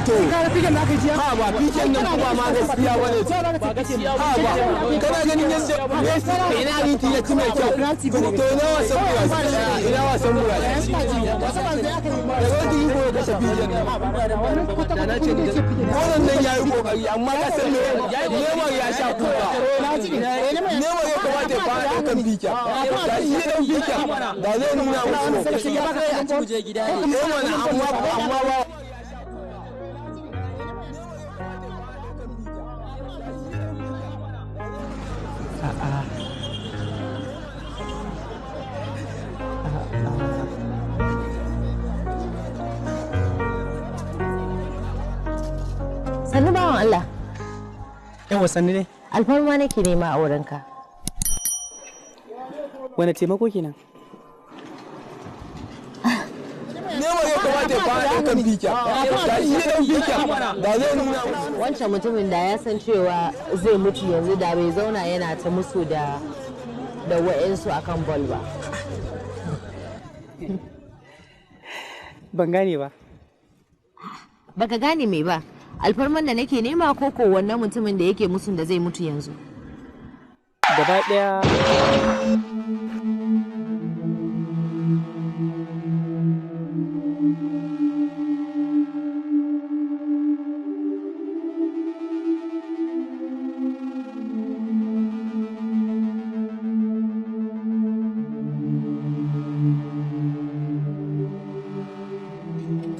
To ha ba fiken nan kuma ma gaskiya bane. Ha ba kana ganin yadda Messi penalty ya ci mai kyau. To ina wasan Brazil, ina wasan Brazil. Da Rodrigo ya kashe fiken nan. Wannan nan yayi kokari amma ka san me Neymar ya sha kuka. Neymar ya kamata ya fara daukan fiken. Da shi ya dau fiken da zai nuna musu. Neymar amma ba Sannu bawan Allah. Yawa sannu ne. Alfarma nake nema a wurinka. Wane taimako kenan? Neymar ya kamata ya fara daukan fiken. Da shi ya dau fiken da zai nuna musu. Wancan mutumin da ya san cewa zai mutu yanzu da bai zauna yana ta musu da wa'ensu akan bol ba. Ban gane ba. Baka gane me ba? Alfarman da nake nema ko ko wannan mutumin da yake musun da zai mutu yanzu. Gaba ɗaya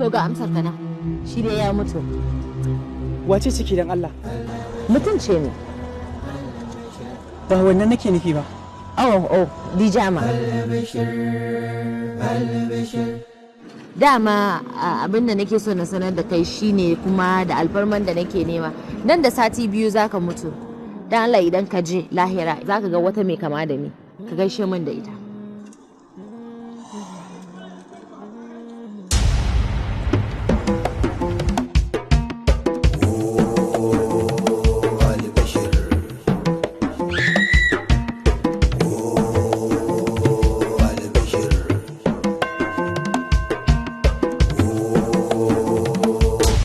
To ga amsar ka nan. Shi dai ya mutu. Wace ciki dan Allah? Mutum ce ne. Ba wannan nake nufi ba. Oh, oh, Dijama. Dama abin da nake so na sanar da kai shine kuma da alfarman da nake nema. Nan da sati 2 zaka mutu. Dan Allah idan ka je lahira zaka ga wata mai kama da ni. Ka gaishe min da ita.